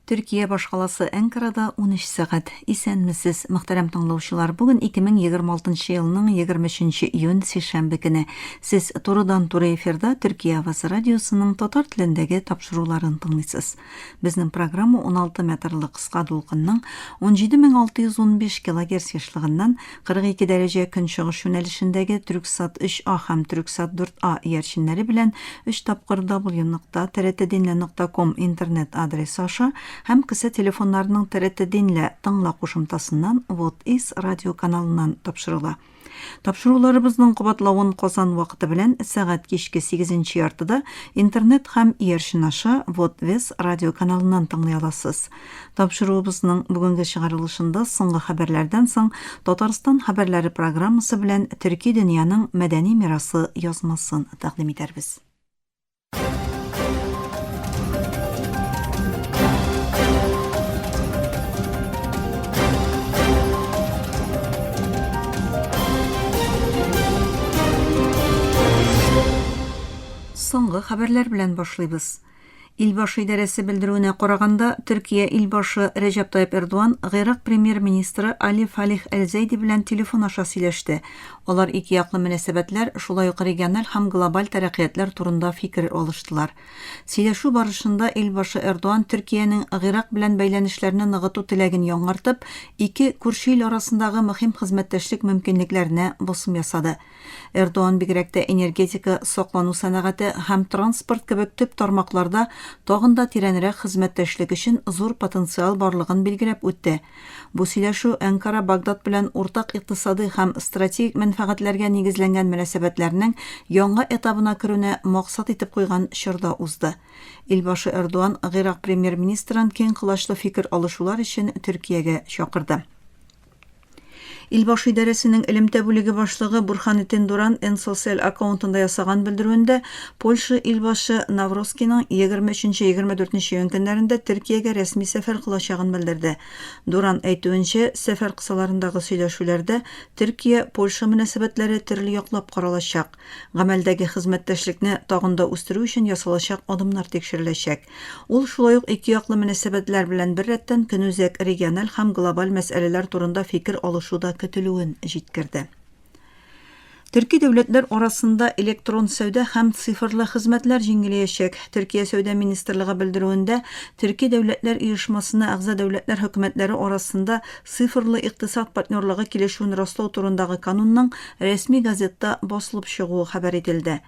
Төркия башкаласы Әнкарада 13 сәгать. Исәнмесез, мөхтәрәм тыңлаучылар. Бүген 2026 елның 23 июнь сишәмбе көне. Сез турыдан-туры эфирда Төркия авазы радиосының татар телендәге тапшыруларын тыңлыйсыз. Безнең программа 16 метрлы кыска дулкынның 17615 килогерц ешлыгыннан 42 дәрәҗә көнчыгыш юнәлешендәге Трюксат 3А һәм Трюксат 4А иярченнәре белән өч тапкыр w.trtdinle.com интернет адресы аша һәм кесә телефоннарының TRT Dinle тыңла кушымтасыннан Вот Is радио каналыннан тапшырыла. Тапшыруларыбызның кабатлавын Казан вакыты белән сәгать кичке сигезенче яртыда интернет һәм иярчен аша Вот Вес радио каналыннан тыңлый аласыз. Тапшыруыбызның бүгенге чыгарылышында соңгы хәбәрләрдән соң Татарстан хәбәрләре программасы белән Төрки дөньяның мәдәни мирасы язмасын тәкъдим итәрбез. Соңгы хәбәрләр белән башлыйбыз. Илбашы идарәсе белдерүенә караганда, Төркия илбашы Рәҗәп Тайып Эрдоган Гыйрак премьер-министры Али Фалих Әл-Зәйди белән телефон аша сөйләште. Алар икеяклы мөнәсәбәтләр, шулай ук региональ һәм глобаль тәрәккыятләр турында фикер алыштылар. Сөйләшү барышында илбашы Эрдоган Төркиянең Гыйрак белән бәйләнешләрне ныгыту теләген яңартып, ике күрше ил арасындагы мөһим хезмәттәшлек мөмкинлекләренә басым ясады. Эрдоган бигрәк тә энергетика, саклану сәнәгате һәм транспорт кебек төп тармакларда тагын да тирәнрәк хезмәттәшлек өчен зур потенциал барлыгын билгеләп үтте. Бу сөйләшү Әнкара Багдад белән уртак икътисадый һәм стратегик мәнфәгатьләргә нигезләнгән мөнәсәбәтләрнең яңа этабына керүне максат итеп куйган чорда узды. Илбашы Эрдоган Гыйрак премьер-министрын киң колачлы фикер алышулар өчен Төркиягә чакырды. Илбашы идарәсенең элемтә бүлеге башлыгы Бурханетдин Дуран N-Социаль аккаунтында ясаган белдерүендә Польша илбашы Навроскийның 23-24 июнь көннәрендә Төркиягә рәсми сәфәр кылачагын белдерде. Дуран әйтүенчә, сәфәр кысаларындагы сөйләшүләрдә Төркия-Польша мөнәсәбәтләре төрле яклап каралачак. Гамәлдәге хезмәттәшлекне тагын да үстерү өчен ясалачак адымнар тикшереләчәк. Ул шулай ук икеяклы мөнәсәбәтләр белән беррәттән көнүзәк региональ һәм глобаль мәсьәләләр турында фикер алышу да көтелүен җиткерде. Төрки дәүләтләр арасында электрон сәүдә һәм цифрлы хезмәтләр җиңеләячәк. Төркия сәүдә министрлыгы белдерүендә, Төрки дәүләтләр оешмасына әгъза дәүләтләр хөкүмәтләре арасында Цифрлы икътисад партнерлыгы килешүен раслау турындагы канунның рәсми газетта басылып чыгуы хәбәр ителде.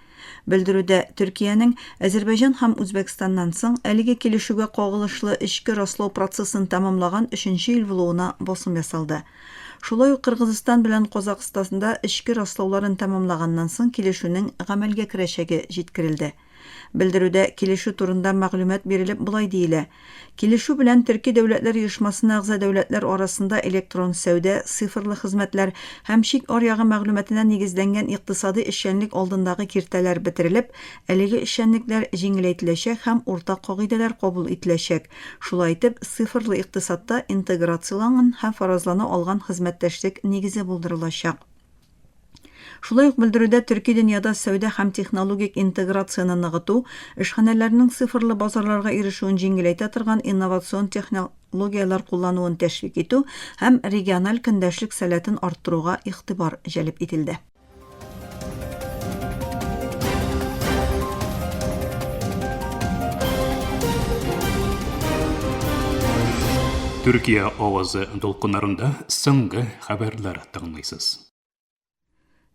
Белдерүдә Төркиянең, Әзербайҗан һәм Үзбәкстаннан соң, әлеге килешүгә кагылышлы эчке раслау процессын тәмамлаган өченче ил булуына басым ясалды. Шулай ук Кыргызстан белән Казакъстанда эчке раслауларын тәмамлаганнан соң килешүнең гамәлгә керәчәге җиткерелде. Белдерүдә килешү турында мәгълүмат бирелеп болай диелә, Килешү белән Төрки дәүләтләр оешмасына әгъза дәүләтләр арасында электрон сәүдә, цифрлы хезмәтләр һәм чик аръягы мәгълүматына нигезләнгән икътисадый эшчәнлек алдындагы киртәләр бетерелеп, әлеге эшчәнлекләр җиңеләйтеләчәк һәм уртак кагыйдәләр кабул ителәчәк, шулай итеп, цифрлы икътисадта интеграцияләнгән һәм фаразлана алган хезмәттәшлек нигезе булдырылачак. Шулай ук белдерүдә төрки дөньяда сәүдә һәм технологик интеграцияне ныгыту, эшханәләрнең цифрлы базарларга ирешүен җиңеләйтә торган инновацион технологияләр куллануын тәшвик итү һәм региональ көндәшлек сәләтен арттыруга игътибар җәлеп ителде. Төркия авазы дулкыннарында соңгы хәбәрләр тыңлыйсыз.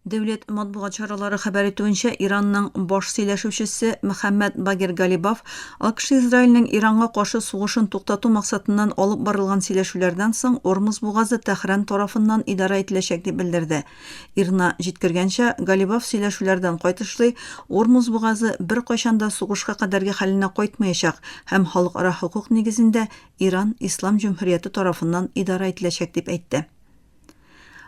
Дәүләт матбугат чаралары хәбәр итүенчә, Иранның баш сөйләшүчесе Мөхәммәд Багир Галибаф АКШ Израильнең Иранга каршы сугышын туктату максатыннан алып барылган сөйләшүләрдән соң Ормуз бугазы Тәһран тарафыннан идарә ителәчәк дип белдерде. ИРНА җиткергәнчә, Галибаф сөйләшүләрдән кайтышлый, Ормуз бугазы беркайчан да сугышка кадәрге хәленә кайтмаячак һәм халыкара хокук нигезендә Иран Ислам Җөмһүрияте тарафыннан идарә ителәчәк дип әйтте.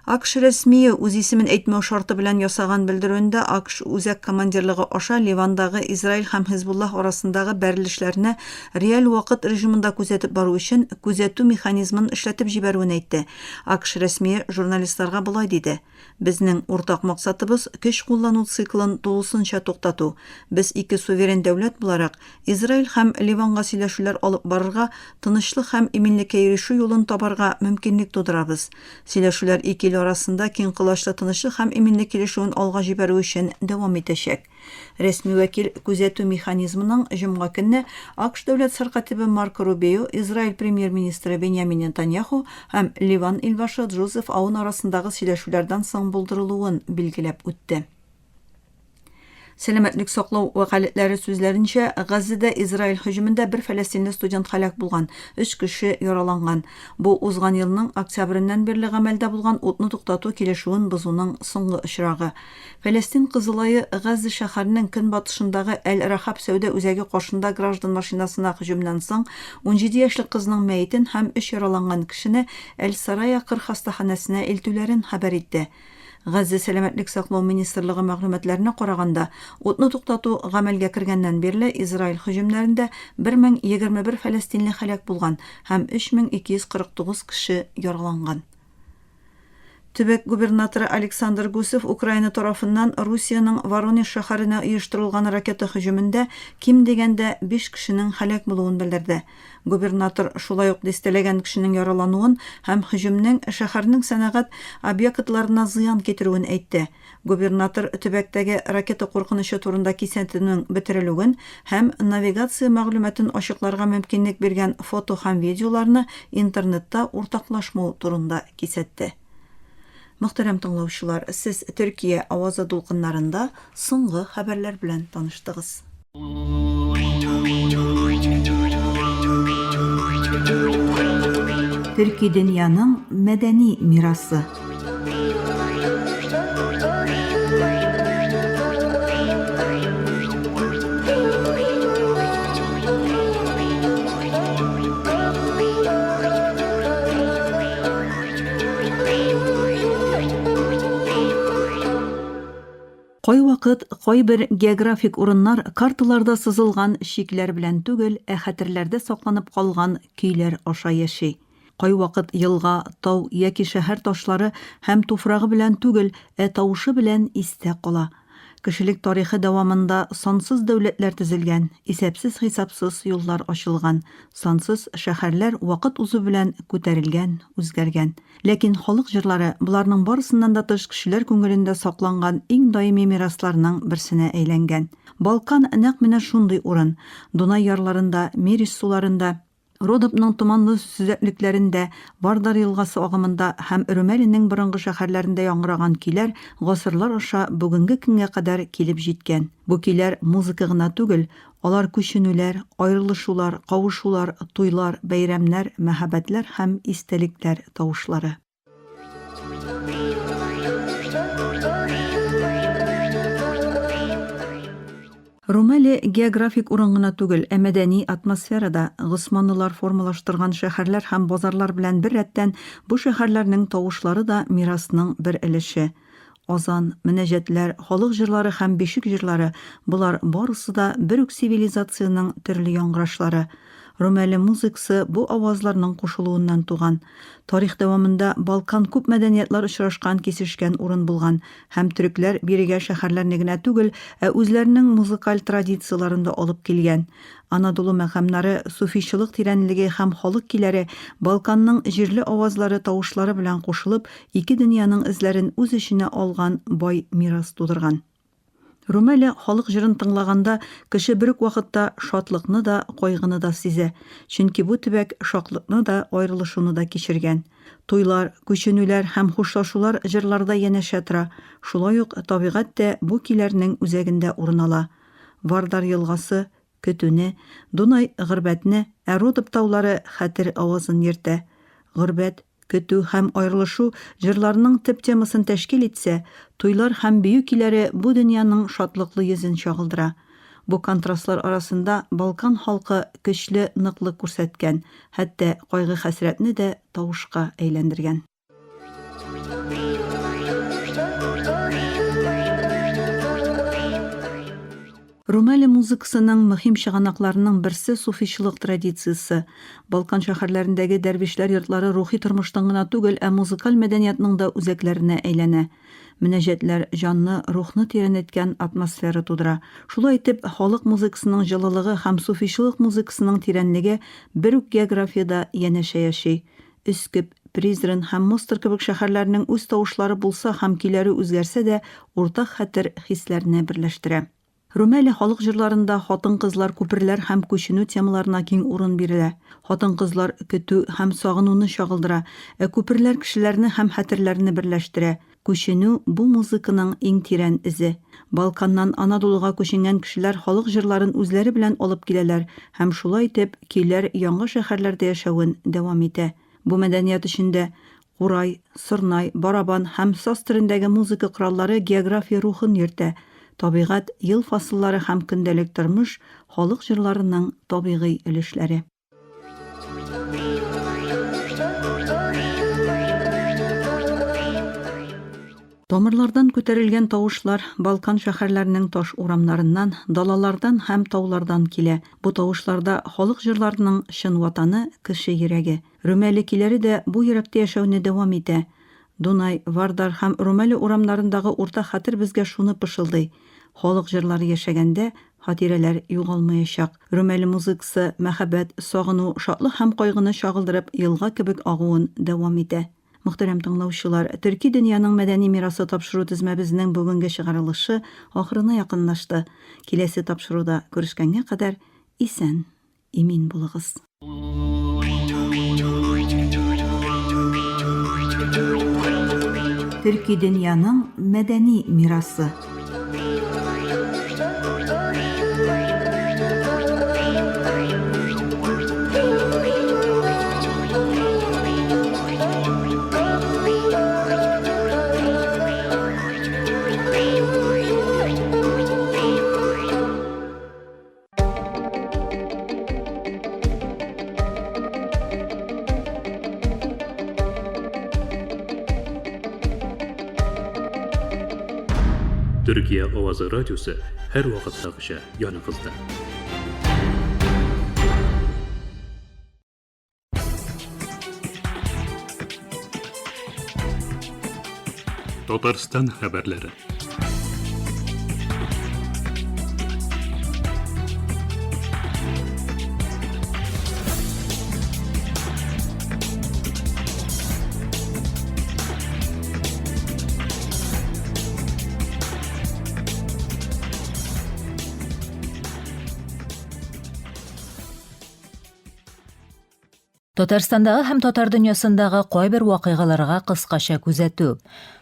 АКШ рәсмие үз исемен әйтмәү шарты белән ясаган белдерүендә АКШ Үзәк командирлыгы аша Ливандагы Израиль һәм Хезбуллаһ арасындагы бәрелешләрне реаль вакыт режимында күзәтеп бару өчен күзәтү механизмын эшләтеп җибәрүен әйтте. АКШ рәсмие журналистларга болай диде, Безнең уртак максатыбыз, көч куллану циклын тулысынча туктату. Без ике суверен дәүләт буларак, Израиль һәм Ливанга сөйләшүләр алып барырга, тынычлык һәм иминлеккә ирешү юлын табарга мөмкинлек тудырабыз. Сөйләшүләр ике ил арасында киң колачлы тынычлык һәм иминлек килешүен алга җибәрү өчен дәвам итәчәк. Рәсми вәкил күзәтү механизмының җомга көнне АКШ дәүләт сәркатибе Марко Рубио, Израиль премьер-министры Беньямин Нетаньяху һәм Ливан илбашы Джозеф Аун арасындагы сөйләшүләрдән соң булдырылуын билгеләп үтте. Сәламәтлек саклау вәкаләтләре сүзләренчә, Газзәдә Израиль һөҗүмендә бер фәләстинле студент һәлак булган, өч кеше яраланган. Бу узган елның октябреннән бирле гамәлдә булган утны туктату килешүен бозуның соңгы очрагы. Фәләстин Кызылае Газзә шәһәренең көнбатышындагы Әл-Рахаб сәүдә үзәге каршында граждан машинасына һөҗүмнән соң 17 яшьлек кызның мәетен һәм өч яраланган кешене Әл-Сарая кыр хастаханәсенә илтүләрен хәбәр итте. Газзә сәламәтлек саклау министрлыгы мәгълүматларына караганда, утны туктату гамәлгә кергәннән бирле Израиль һөҗүмнәрендә 1021 фәләстинле һәлак булган һәм 3249 кеше яраланган. Төбәк губернаторы Александр Гусев Украина тарафыннан Русиянең Воронеж шәһәренә оештырылган ракета һөҗүмендә ким дигәндә биш кешенең һәлак булуын белдерде. Губернатор шулай ук дистәләгән кешенең яралануын һәм һөҗүмнең шәһәрнең сәнәгать объектларына зыян китерүен әйтте. Губернатор төбәктәге ракета куркынычы турында кисәтүнең бетерелүен һәм навигация мәгълүматын ачыкларга мөмкинлек биргән фото һәм видеоларны интернетта уртаклашмау турында кисәтте. Мөхтәрәм тыңлаучылар, сез Төркия авазы дулкыннарында соңгы хәбәрләр белән таныштыгыз. Төрки дөньяның мәдәни мирасы. Кайвакыт кайбер географик урыннар карталарда сызылган чикләр белән түгел, ә хәтерләрдә сакланып калган көйләр аша яши. Кайвакыт елга, тау яки шәһәр ташлары һәм туфрагы белән түгел, ә тавышы белән истә кала. Кешелек тарихы дәвамында сансыз дәүләтләр төзелгән, исәпсез-хисапсыз юллар ачылган, сансыз шәһәрләр вакыт узу белән күтәрелгән, үзгәргән. Ләкин халык җырлары боларның барысыннан да тыш кешеләр күңелендә сакланган иң даими мирасларның берсенә әйләнгән. Балкан нәкъ менә шундый урын. Дунай ярларында, Мерис суларында, Родопның томанлы сөзәклекләрендә, Вардар елгасы агымында һәм Румелиның борынгы шәһәрләрендә яңгыраган көйләр гасырлар аша бүгенге көнгә кадәр килеп җиткән. Бу көйләр музыка гына түгел, алар күченүләр, аерылышулар, кавышулар, туйлар, бәйрәмнәр, мәхәббәтләр һәм истәлекләр тавышлары. Румелия географик урын гына түгел, ә мәдәни атмосфера да. Госманлылар формалаштырган шәһәрләр һәм базарлар белән беррәттән, бу шәһәрләрнең тавышлары да мирасның бер өлеше. Азан, мөнәҗәтләр, халык җырлары һәм бишек җырлары, болар барысы да бер үк цивилизациянең төрле яңгырашлары. Румәле музыкасы бу авазларның кушылуыннан туган. Тарих дәвамында Балкан күп мәдәниятлар очрашкан, кисешкән урын булган һәм төрекләр бирегә шәһәрләрне генә түгел, ә үзләренең музыкаль традицияләрен дә алып килгән. Анадолу мәкамнары, суфичылык тирәнлеге һәм халык көйләре Балканның җирле авазлары тавышлары белән кушылып, ике дөньяның эзләрен үз эченә алган бай мирас тудырган. Румелия халык җырын тыңлаганда кеше бер үк вакытта шатлыкны да, кайгыны да сизә, чөнки бу төбәк шатлыкны да, аерылышуны да кичергән. Туйлар, күченүләр һәм хушлашулар җырларда янәшә тора, шулай ук табигать тә бу көйләрнең үзәгендә урын ала. Вардар елгасы, көтүне, Дунай, горбәтне, ә Родоп таулары хәтер авазын йөртә. Горбәт, көтү һәм аерылышу җырларның төп темасын тәшкил итсә, туйлар һәм бию көйләре бу дөньяның шатлыклы йөзен чагылдыра. Бу контрастлар арасында Балкан халкы көчле ныклык күрсәткән, хәтта кайгы-хәсрәтне дә тавышка әйләндергән. Румелия музыкасының мөһим чыганакларының берсе суфичылык традициясе. Балкан шәһәрләрендәге дәрвишләр йортлары рухи тормышның гына түгел, ә музыкаль мәдәниятның да үзәкләренә әйләнә. Мөнәҗәтләр җанны, рухны тирәнәйткән атмосфера тудыра. Шулай итеп, халык музыкасының җылылыгы һәм суфичылык музыкасының тирәнлеге бер үк географиядә янәшә яши. Өскеп, Призрен һәм Мостар кебек шәһәрләрнең үз тавышлары булса һәм көйләре үзгәрсә дә, уртак хәтер хисләрне берләштерә. Румелия халык җырларында хатын-кызлар, күперләр һәм күченү темаларына киң урын бирелә. Хатын-кызлар көтү һәм сагынуны чагылдыра, ә күперләр кешеләрне һәм хәтерләрне берләштерә. Күченү, бу музыканың иң тирән эзе. Балканнан Анадолуга күченгән кешеләр халык җырларын үзләре белән алып киләләр һәм шулай итеп, көйләр яңа шәһәрләрдә яшәвен дәвам итә. Бу мәдәният эчендә курай, сорнай, барабан һәм саз төрендәге музыка кораллары география рухын йөртә. Табигать, ел фасыллары һәм көндәлек тормыш, халык җырларының табигый өлешләре. Тамырлардан күтәрелгән тавышлар Балкан шәһәрләренең таш урамнарыннан, далалардан һәм таулардан килә. Бу тавышларда халык җырларының чын ватаны, кеше йөрәге. Рүмәле көйләре дә бу йөрәктә яшәүне дәвам итә. Дунай, Вардар һәм Румәле урамнарындагы уртак хәтер безгә шуны пышылдый, халык җырлары яшәгәндә, хатирәләр югалмаячак. Румәле музыкасы, мәхәббәт, сагыну, шатлык һәм кайгыны чагылдырып, елга кебек агуын дәвам итә. Мөхтәрәм тыңлаучылар, Төрки дөньяның мәдәни мирасы тапшыру тезмәбезнең бүгенге чыгарылышы ахырына якынлашты. Киләсе тапшыруда күрешкәнгә кадәр исән! Имин булыгыз. Төрки дөньяның мәдәни мирасы. Төркия авазы радиосы һәрвакыттагыча яныгызда. Татарстан хәбәрләре. Татарстандагы һәм татар дөньясындагы кайбер вакыйгаларга кыскача күзәтү.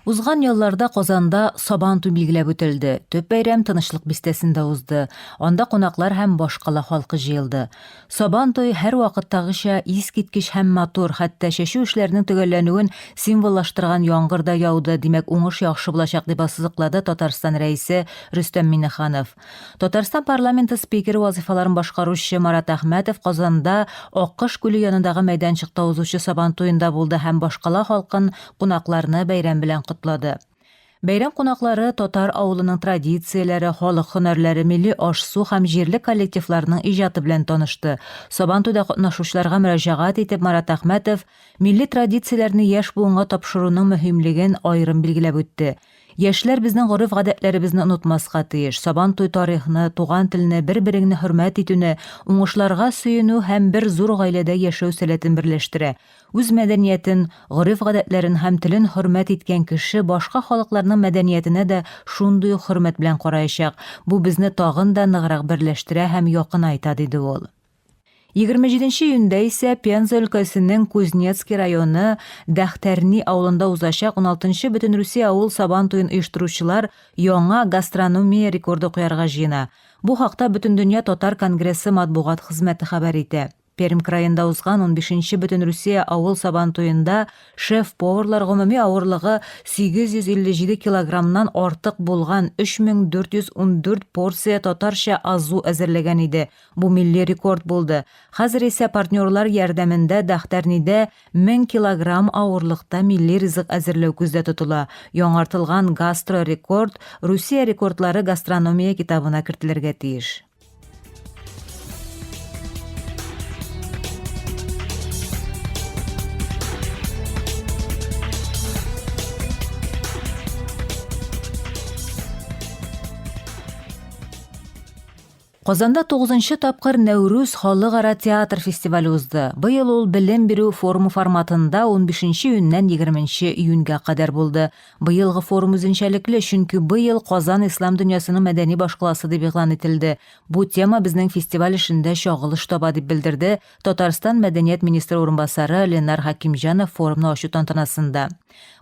Узган ялларда Казанда Сабан туй билгеләп үтелде. Төп бәйрәм Тынычлык бистәсендә узды. Анда кунаклар һәм башкала халкы җыелды. Сабан туй һәрвакыттагыча искиткеч һәм матур, хәтта чәчү эшләренең төгәлләнүен символлаштырган яңгыр да яуды, димәк, уңыш яхшы булачак, дип ассызыклады Татарстан Рәисе Рөстәм Миңнеханов. Татарстан парламенты спикеры вазыйфаларын башкаручы Марат Әхмәтов Казанда Аккош күле янындагы мәйданчыкта узучы Сабан туенда булды һәм башкала халкын, кунакларны бәйрәм белән котлады. Бәйрәм кунаклары татар авылының традицияләре, халык һөнәрләре, милли аш-су һәм җирле коллективларның иҗаты белән танышты. Сабантуйда катнашучыларга мөрәҗәгать итеп, Марат Әхмәтов милли традицияләрне яшь буынга тапшыруның мөһимлеген аерым билгеләп үтте. Яшьләр безнең гореф-гадәтләребезне онытмаска тиеш. Сабан туй тарихны, туган телне, бер-береңне хөрмәт итүне, уңышларга сөенү һәм бер зур гаиләдә яшәү сәләтен берләштерә. Үз мәдәниятен, гореф-гадәтләрен һәм телен хөрмәт иткән кеше башка халыкларның мәдәниятенә дә шундый ук хөрмәт белән караячак. Бу безне тагын да ныграк берләштерә һәм якынайта, диде ул. 27 июньдә исә Пенза өлкәсенең Кузнецкий районы Дәхтәрни авылында узачак 16 нчы Бөтенрусия авыл Сабан туен оештыручылар яңа гастрономия рекорды куярга җыена. Бу хакта Бөтендөнья татар конгрессы матбугат хезмәте хәбәр итә. Пермь краенда узган унбишенче Бөтенрусия авыл Сабантуенда шеф-поварлар гомуми авырлыгы 857 килограммнан артык булган 3414 порция татарча азу әзерләгән иде. Бу милли рекорд булды. Хәзер исә партнерлар ярдәмендә Дәхтәрнидә 1000 килограмм авырлыкта милли ризык әзерләү күздә тотыла. Яңартылган гастро-рекорд Русия рекордлары гастрономия китабына кертелергә тиеш. Казанда тугызынчы тапкыр Нәүрүз халыкара театр фестивале узды. Быел ул белем бирү форумы форматында унбишенче июньнән егерменче июньгә кадәр булды. Быелгы форум үзенчәлекле, чөнки быел Казан ислам дөньясының мәдәни башкаласы дип игълан ителде. Бу тема безнең фестиваль эшендә чагылыш таба, дип белдерде Татарстан мәдәният министры урынбасары Ленар Хәкимҗанов форумны ачу тантанасында.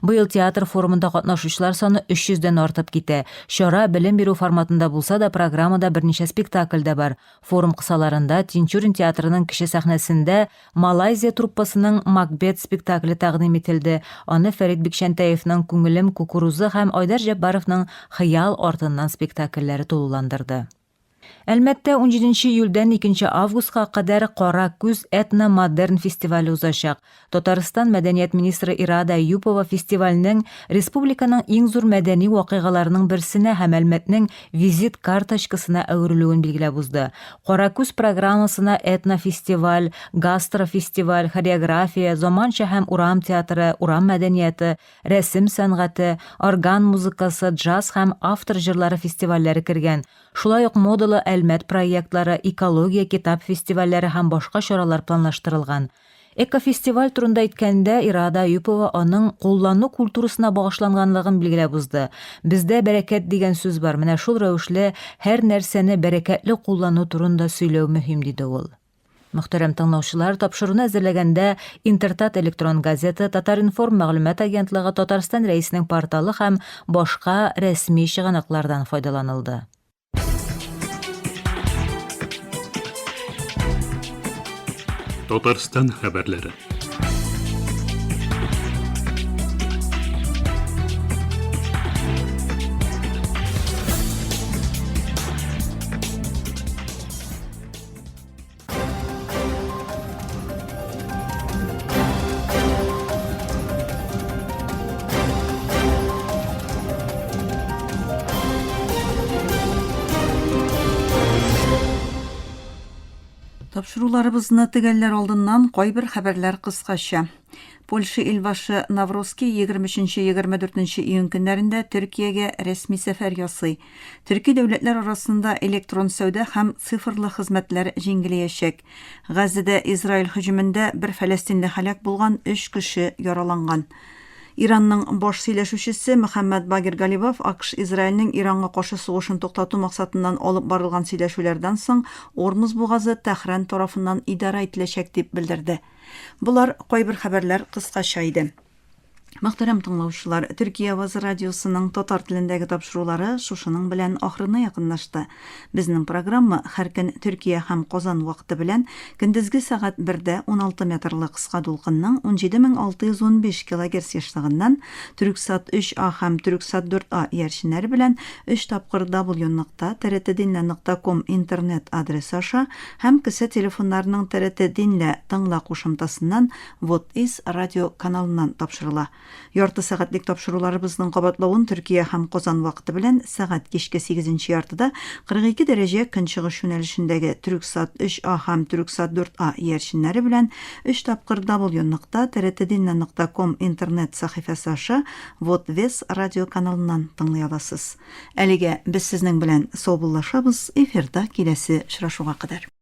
Быел театр форумында катнашучылар саны 300 дән артып китә. Чара белем бирү форматында булса да, программада берничә спектакль дә бар. Форум кысаларында Тинчурин театрының кече сәхнәсендә Малайзия труппасының Макбет спектакле тәкъдим ителде. Аны Фәрит Бикчәнтәевның Күңелем кукурузы һәм Айдар Җәббаровның Хыял артыннан спектакльләре тулыландырды. Әлмәттә унҗиденче июльдән икенче августка кадәр Кара күз этно-модерн фестивале узачак. Татарстан мәдәният министры Ирада Әюпова фестивальнең республиканың иң зур мәдәни вакыйгаларының берсенә һәм Әлмәтнең визит карточкасына әверелүен билгеләп узды. Кара күз программасына этнофестиваль, гастрофестиваль, хореография, заманча һәм урам театры, урам мәдәнияте, рәсем сәнгате, орган музыкасы, джаз һәм автор җырлары фестивальләре кергән. Шулай ук модалы Әлмәт проектлары, экология китап фестивальләре һәм башка чаралар планлаштырылган. Экофестиваль турында әйткәндә, Ирада Әюпова аның куллану культурасына багышланганлыгын билгеләп узды. Бездә бәрәкәт дигән сүз бар, менә шул рәвешле һәр нәрсәне бәрәкәтле куллану турында сөйләү мөһим, диде ул. Мөхтәрәм тыңлаучылар, тапшыруны әзерләгәндә Интертат электрон газеты, Татар-информ мәгълүмат агентлыгы, Татарстан Рәисенең порталы һәм башка рәсми чыганаклардан файдаланылды. Татарстан хәбәрләре. Тапшыруларыбызны төгәлләр алдыннан кайбер хәбәрләр кыскача. Польша илбашы Навроский 23-24 июнь көннәрендә Төркиягә рәсми сәфәр ясый. Төрки дәүләтләр арасында электрон сәүдә һәм цифрлы хезмәтләр җиңеләячәк. Газзәдә Израиль һөҗүмендә бер фәләстинле һәлак булган, өч кеше яраланган. Иранның баш сөйләшүчесе Мөхәммәд Багир Галибаф АКШ Израильнең Иранга каршы сугышын туктату максатыннан алып барылган сөйләшүләрдән соң Ормуз бугазы Тәһран тарафыннан идарә ителәчәк дип белдерде. Болар кайбер хәбәрләр кыскача иде. Мөхтәрәм тыңлаучылар, Төркия авазы радиосының татар телендәге тапшырулары шушының белән ахырына якынлашты. Безнең программа һәр көн Төркия һәм Казан вакыты белән көндезге сәгать бердә 16 метрлы кыска дулкынның 17615 килогерц ешлыгыннан Түрксат 3А һәм Түрксат 4А иярченнәре белән өч тапкыр w нокта trtdinle нокта ком интернет адресы аша һәм кесә телефоннарының TRT Dinle тыңла кушымтасыннан Вот Is радио каналыннан тапшырыла. Ярты сәгатьлек тапшыруларыбызның кабатлавын Төркия һәм Казан вакыты белән сәгать кичке сигезенче яртыда 42 дәрәҗә көнчыгыш юнәлешендәге Түрксат 3А һәм Түрксат 4А иярченнәре белән өч тапкыр w нокта trtdinle нокта ком интернет сәхифәсе аша Вот Вес радио каналыннан тыңлый аласыз. Әлегә без сезнең белән саубуллашабыз, эфирда киләсе очрашуга кадәр.